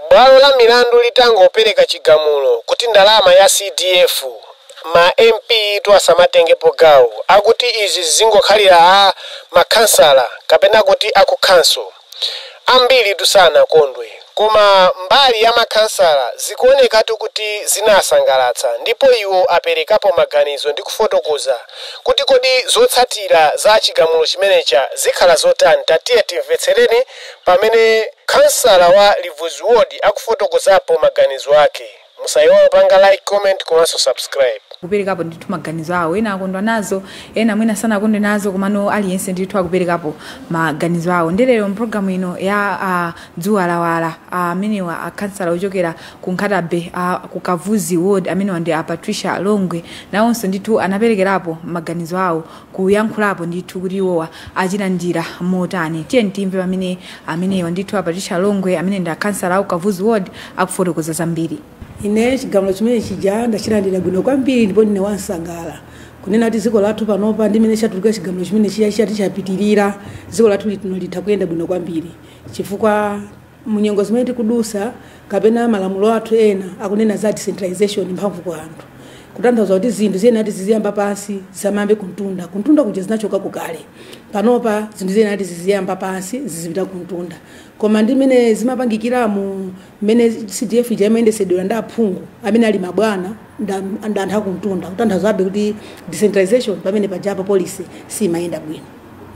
Bwalo la milandu litangopereka chigamulo kuti ndalama ya CDF ma MP tu asamatengepo gawo, akuti izi zingokhalira a makhansala kapena kuti aku council, ambiri tusanakondwe. Koma mbali ya makhansala zikuonekatu kuti zinasangalatsa, ndipo iwo aperekapo maganizo ndi kufotokoza kuti kodi zotsatira za chigamulo chimenecha zikhala zotani. Tatiye timvetsereni pamene khansala wa Livuzi Ward akufotokozapo maganizo ake. Musayiwale panga like, comment komanso subscribe. Kuperekapo ndithu maganizo awo. Ena akondwa nazo, ena mwina sanakondwe nazo, komano aliyense ndithu akuperekapo maganizo awo. Ndelero mpulogalamu ino ya Dzuwa Lawala, amenewa akhansala ochokera ku Nkhata Bay, ku Kavuzi Ward, amenewa ndi a Patricia Longwe, nawonso ndithu anaperekerapo maganizo awo, kuyankhulapo ndithu kuti iwowa achilandira motani. Tiye timve pamene amenewa ndithu a Patricia Longwe, amene ndi akhansala aku Kavuzi Ward, akufotokoza zambiri. Ine chigamulo chimene chija ndachilandira bwino kwambiri, ndipo ndine wansangala kunena kuti dziko lathu panopa, ndimene chatuluka chigamulo chimene chiya chati chapitirira, dziko lathu lino litha kuyenda bwino kwambiri, chifukwa munyengo zimene tikudusa kapena malamulo athu ena akunena za decentralization, mphamvu kwa anthu, kutanthauza kuti zinthu ziyenera ziziyamba pansi, zisamayambe kuntunda. Kuntunda kuja zinachoka kukale. Panopa zinthu ziyenera ziziyamba pansi, zizipita kuntunda. Koma ndi mmene zimapangikiramu, mmene CDF ija imayendesedwera ndi aphungu amene ali mabwana ndi anthu akuntunda, kutanthauzabe kuti decentralization pamene pajapo policy simayenda bwino.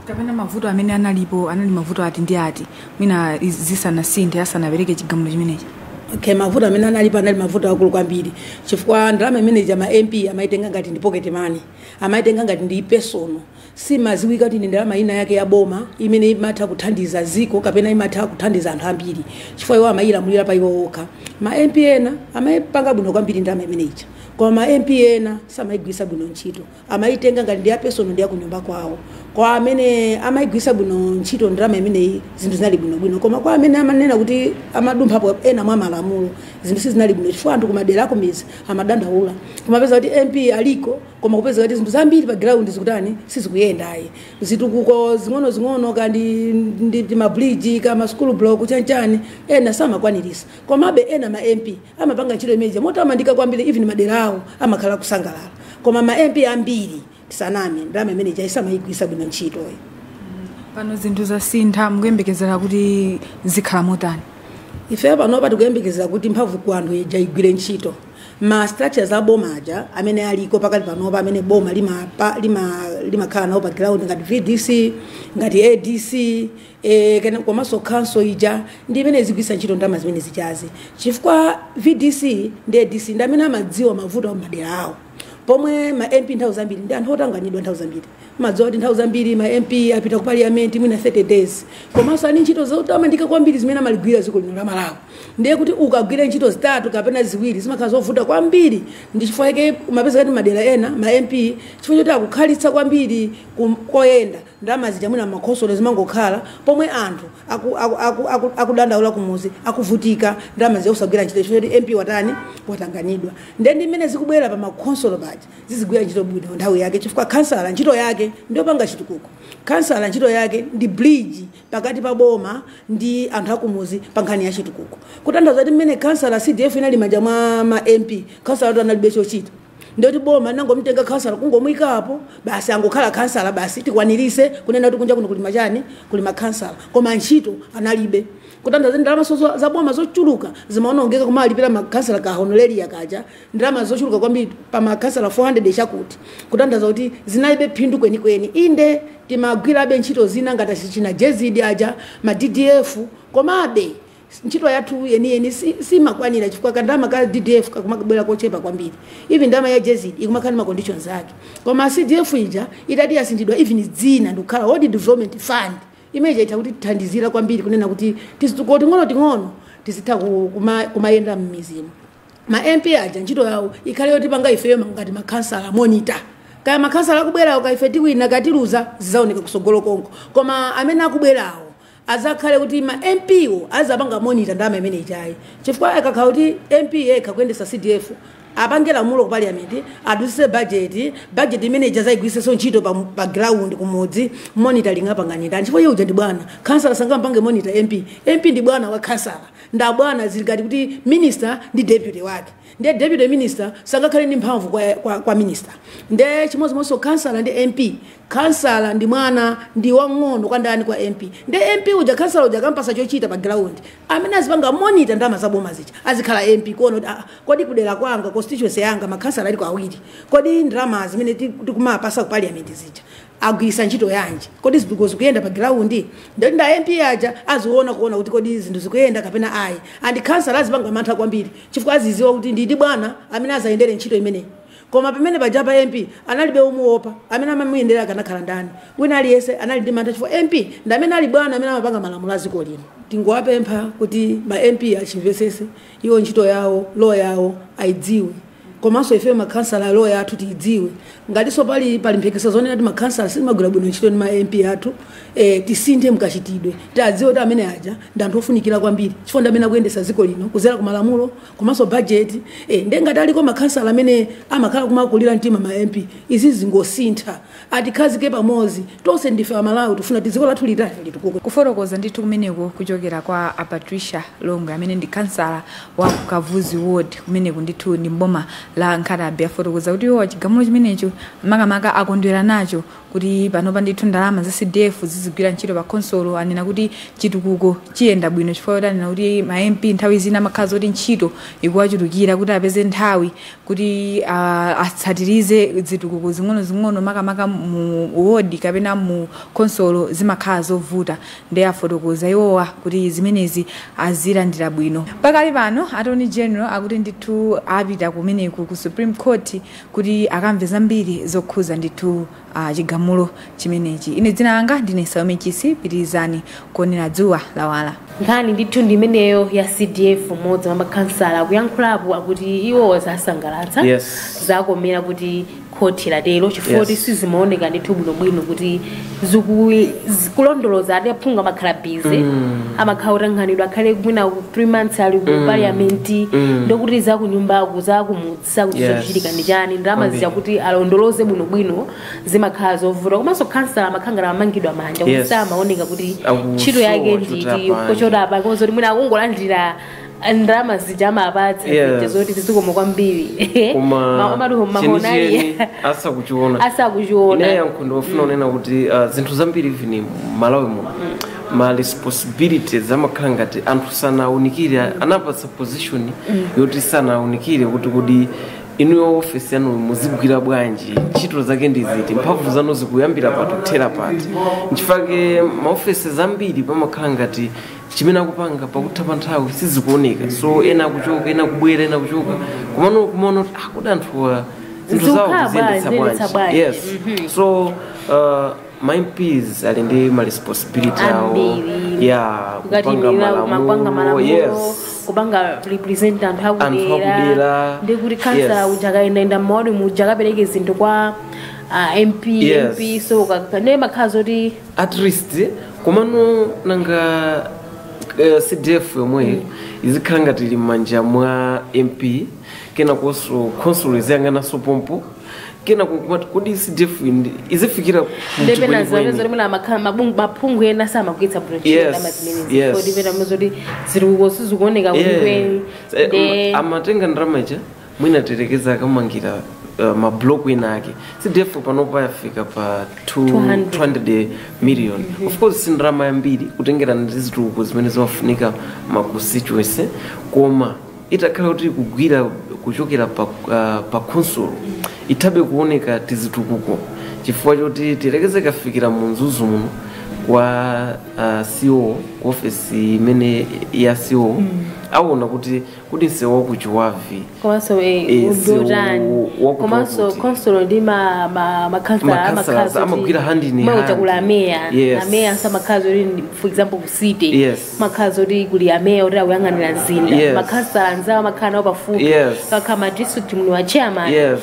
Kapena mavuto amene analipo anali mavuto ati ndi ati, mwina zisanasinthe, asanapereke chigamulo chimenechi? Okay, mavuto amene analipo anali mavuto akulu kwambiri, chifukwa ndalama imene ma MP amaitenga ngati ndi pocket money, amaitenga ngati ndi personal. Simaziwika kuti ndi ndalama ina yake ya boma imene imatha kuthandiza ziko kapena imatha kuthandiza anthu ambiri, chifukwa iwo amayilamulira pa iwo okha. Ma MP ena amayipanga bwino kwambiri ndalama imene ija, koma ma MP ena samayigwisa bwino ntchito, amayitenga ngati ndi ya personal, ndi ya kunyumba kwawo. Kwa amene amayigwisa bwino ntchito ndalama imeneyi, zinthu zinali bwinobwino, koma kwa amene amanena kuti amadumphapo ena mwa malamulo, zinthu sizinali bwino, chifukwa anthu kumadera akumizi amadandaula. Kumapeza kuti MP aliko, koma kupeza kuti zinthu zambiri pa ground zikutani? Sizikuyendayi. Zitukuko zing'ono-zing'ono, kandi ndi ma bridge, kama school block, chanchani, ena samakwanirisa. Komabe ena ma MP amapanga ntchito imeneyi motamandika kwambiri, even madera awo amakhala kusangalala. Koma ma MP ambiri, tisaname, ndalama imene isamayigwisa bwino ntchitoyi. Pano zinthu zasintha, mukuyembekezera kuti zikhala motani? Ife panopa tikuyembekezera kuti mphamvu ku anthu ija igwire ntchito. Ma structures a boma aja amene aliko pakali panopa, amene boma limakhala lima nawo pa ground, ngati VDC, ngati ADC, komanso council ija, ndi imene izigwisa ntchito ndalama zimene zichazi, chifukwa VDC ndi ADC ndi amene amadziwa mavuto a madera awo, pomwe ma MP nthawi zambiri ndi anthu otangwanidwa. Nthawi zambiri madziwa kuti nthawi zambiri ma MP apita ku parliament mwina 30 days, komanso ali ntchito zotamandika kwambiri zimene amaligwira dziko lino la Malawi. Ndiye kuti ukagwira ntchito zitatu kapena ziwiri zimakhala zovuta kwambiri. Ndi chifukwa chake umapeza kuti madera ena ma MP, chifukwa choti akukhalitsa kwambiri koyenda, ndalama zija mwina makhonsolo zimangokhala, pomwe anthu akudandaula kumuzi, akuvutika, ndalama zija usagwira ntchito chifukwa choti MP watani? Watanganidwa. Ndiye ndi mmene zikubwera pa makhonsolo paja, zizigwira ntchito bwino nthawi yake, chifukwa khansala ntchito yake ndiyopanga chitukuko. Khansala ntchito yake ndi bridge pakati pa boma ndi anthu akumuzi pa nkhani ya chitukuko. Kutanthauza kuti mmene khansala, CDF inali manja mwa ma MP, khansala kuti analibe chochita. Ndiyoti boma nangomtenga khansala kungomuyikapo basi, angokhala khansala basi, tikwanirise kunena kuti kunja kuno kuli machani? Kuli makhansala, koma ntchito analibe. Kutanthauza ndalama za boma zochuluka zimaonongeka kumalipira makhansala ka honoraria kaja, ndalama zochuluka kwambiri pa makhansala 400 chakuti. Kutanthauza kuti zinalibe phindu kwenikweni. Inde, timagwirabe ntchito zina ngati china GESD aja, ma DDF, komabe ntchito yathu yeniyeni simakwanira, chifukwa kandalama ka DDF kakumabwera kochepa kwambiri. Even ndalama ya GESD ikumakhala ndi ma conditions ake. Koma CDF ija itati yasinthidwa even dzina ndikukhala World Development Fund, imene ija kuti tithandizira kwambiri kunena kuti tizitukuko ting'ono ting'ono tizitha kumayenda m'mizimu. Ma MP aja ntchito yawo ikhale yotipanga ifeyo ngati makhansala monitor. Kaya makhansala akubwerawo, kaife tiwina katiluza, zizaoneka kusogolo konko, koma amene akubwerawo azakhale kuti ma MP wo azapanga monitor ndalama imene ichayi, chifukwa akakhala kuti MP yekha kuyendesa CDF Apange lamulo ku parliament, adusise budget, budget imene ijazayigwisenso ntchito pa ground kumudzi. Monitoring apangani ndani? Chifukwa iye uja ndi bwana. Kansala sangampange monitor MP. MP ndi bwana wa kansala, ndabwana. Zili ngati kuti minister ndi deputy wake, ndiye deputy minister sangakhale ndi mphamvu kwa minister. Nde chimodzimodzinso kansala ndi MP. Kansala ndi mwana, ndi wang'ono kwa ndani? Kwa MP. Nde MP uja, kansala uja akampasa chochita pa ground, amene azipanga monitor ndalama za boma zija azikhala MP, kuona kuti, ah, kodi kudera kwanga, constituency yanga, makhansala aliko awiri, kodi ndalama zimene tikumapasa ku parliament zija agwirisa ntchito yanji? Kodi zitukuko zikuyenda pa ground? Ndoti nda MP aja aziona kuona kuti kodi zinthu zikuyenda kapena ayi. And kansala azipanga mantha kwambiri chifukwa aziziwa kuti ndidi bwana amene azayendere ntchito imeneyi. Koma pamene pajapa MP analibe umuopa, amene amamuyendera akanakhala ndani? Wina aliyense anali ndi mantha chifukwa MP ndi amene ali bwana amene amapanga malamulo a dziko lino. Tingowapempha kuti ma MP achimvesese iwo ntchito yawo, role yawo ayidziwe, komanso ife makhansala role yathu tiyidziwe. Ngatinso pali mphekesa zonena kuti makhansala sitimagwira bwino ntchito ndi ma MP athu, tisinthe mkachitidwe. Tiadziwe kuti amene aja ndi anthu ofunikira kwambiri chifukwa ndi amene akuyendesa dziko lino kuzera ku malamulo komanso budget. Nde ngati aliko makhansala amene amakhala kumakulira mtima ma MP, izi zingosintha, atikhazike pamodzi. Tonse ndife Amalawi, tifuna kuti dziko lathu litani? Litukuke. Kufotokoza ndithu kumeneko kuchokera kwa a Patricia Longwe amene ndi kansala wa Kavuzi Ward, kumeneku ndithu ndi mboma la Nkhata Bay. Afotokoza kuti iwo chigamulo chimenecho makamaka akondwera nacho, kuti panopa ndithu ndalama za CDF zizigwira ntchito pa khonsolo. Anena kuti chitukuko chiyenda bwino chifukwa kuti anena kuti ma MP nthawi zina amakhala zoti ntchito ikuwachulukira, kuti apeze nthawi kuti atsatirize zitukuko zing'ono-zing'ono makamaka mu ward kapena mu khonsolo zimakhala zovuta. Ndi afotokoza iwowa kuti zimenezi azilandira bwino. Pakali pano Attorney General akuti ndithu apita kumeneku ku Supreme Court kuti akamve zambiri zokhuza ndithu chigamulo chimenechi. Ine dzina langa ndine Salome Chisi. Pitirizani kuonera Dzuwa Lawala. Nkhani ndithu ndi imeneyo ya CDF. Mmodzi mwa makhansala akuyankhulapo, akuti iwo zasangalatsa, zakomera kuti khoti latero, chifukwa kuti sizimaoneka ndithu bwinobwino kuti zikulondoloza. Ati aphungu amakhala busy, amakhala kutanghanidwa, akhale mwina 3 months ali ku parliament, ndokuti zakunyumbaku, zakumudzi sakuti zochitika ndi chani, ndalama zija kuti alondoloze bwinobwino zimakhala zovuta. Komanso khansala amakhala ngati amangidwa manja kuti samaoneka kuti Akusowa ntchito yake nditi chotapa. Kochotapa komanso kuti mwina akungolandira ndalama zija amapatsa zija zoti zizikoma kwambiri. Koma mahonali chenicheni asakuchiona. Asakuchiona. Ine yankho ndofuna kunena kuti zinthu zambiri, even Malawi muno, ma responsibilities amakhala ngati anthu sanaunikire, anapatsa position yoti sanaunikire kuti kodi inuyo ofesi yanu muzigwira bwanji, ntchito zake ndi ziti, mphamvu zanu zikuyambira pati, kuthera pati. Nchifake maofesi zambiri pamakhala ngati chimene akupanga pakutha pa nthawi sizikuoneka. So ena akuchoka, ena akubwera, ena akuchoka, komano kumaona kuti, ah, kodi anthuwa zinthu zawo Zikukhala kuziyendetsa bwanji, ziyendetsa bwanji? bwanji. Yes. So ma MPs ali ndi ma responsibility awo Ambiri. ya kupanga kupanga malamulo. Malamulo, kupanga represent anthu Anthu akudera. akudera. Ndi kuti kansala uja akayendayenda mmawadi muja akapereke zinthu kwa MP, MP, so ndiye makhala zoti At least komano nanga CDF yomwe izikhala ngati ili m'manja mwa MP, kenakonso council iziyang'ananso pompo, kenako kumati kodi CDF izifikira kuti ndepena kwenikweni? zapeza kuti mwina amakhala maphungu ena samagwiritsa bwino ntchito ndalama zimenezi. Kodi pena zoti zitukuko sizikuoneka kwenikweni. Amatenga ndalama ija, mwina terekeza akamangira mablock ena ake. CDF panopa yafika pa 200. 200 million. Of course si ndalama yambiri kutengera ndi zitukuko zimene zimafunika ma constituency, koma itakhala kuti kugwira kuchokera pa council ithabe kuoneka tizitukuko, chifukwa choti tirekeze kafikira mu Mzuzu muno kwa CO, ku ofesi imene ya CO, aona kuti msewu wa ku Chiwavi komanso ndotani wakuti komanso wakuti. Council ndi makhansala Makhansala amagwira hand in hand. Kuli ameya. Ameya samakhala zoti for example ku city makhala zoti kuli ameya oti akuyang'anira mzinda, makhansala anzawo amakhala nawo pafupi. Kakhala ma district muno wa chairman.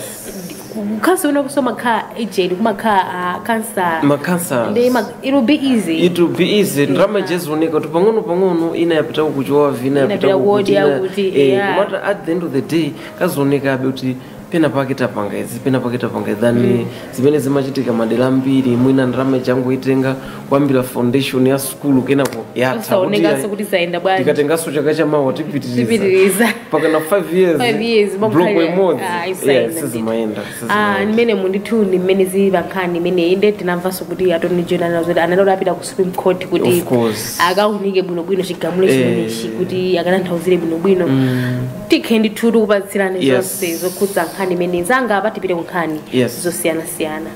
Council uno kusomakhala agent, kumakhala councillor. Ma councillors. Ndi it will be easy. It will be easy. Ndalama zioneka kuti pang'ono pang'ono ina yapita kuchiwavi, ina yapita Inapita kukuti, kuwodi, yakuti, yeah. Komata at the end of the day kazionekabe kuti pena pake tapanga izi, pena pake tapanga izi, than zimene zimachitika madera ambiri, mwina ndalama changoitenga kuyambira foundation ya sukulu, kenako yatha. Usaonekanso kuti zayenda bwanji. Tikatenganso chaka chamawa tipitiriza. Tipitiriza. Pakana 5 years, 5 years, block imodzi. Ah, Yeah, isayenda. sizimayenda. Ah, Sizimayenda. mmene mundithu ndi mmene zili pa nkhani imeneyi. Nde tinamvanso kuti Attorney General zoti anali apita ku Supreme Court kuti Of course. akaunike bwinobwino chigamulo chimenechi, kuti akatanthauzire bwinobwino. Tikhe ndithu tikupatsirani zonse zokhudza nkhani imeneyi. Zanga apa, tipite ku nkhani zosiyanasiyana.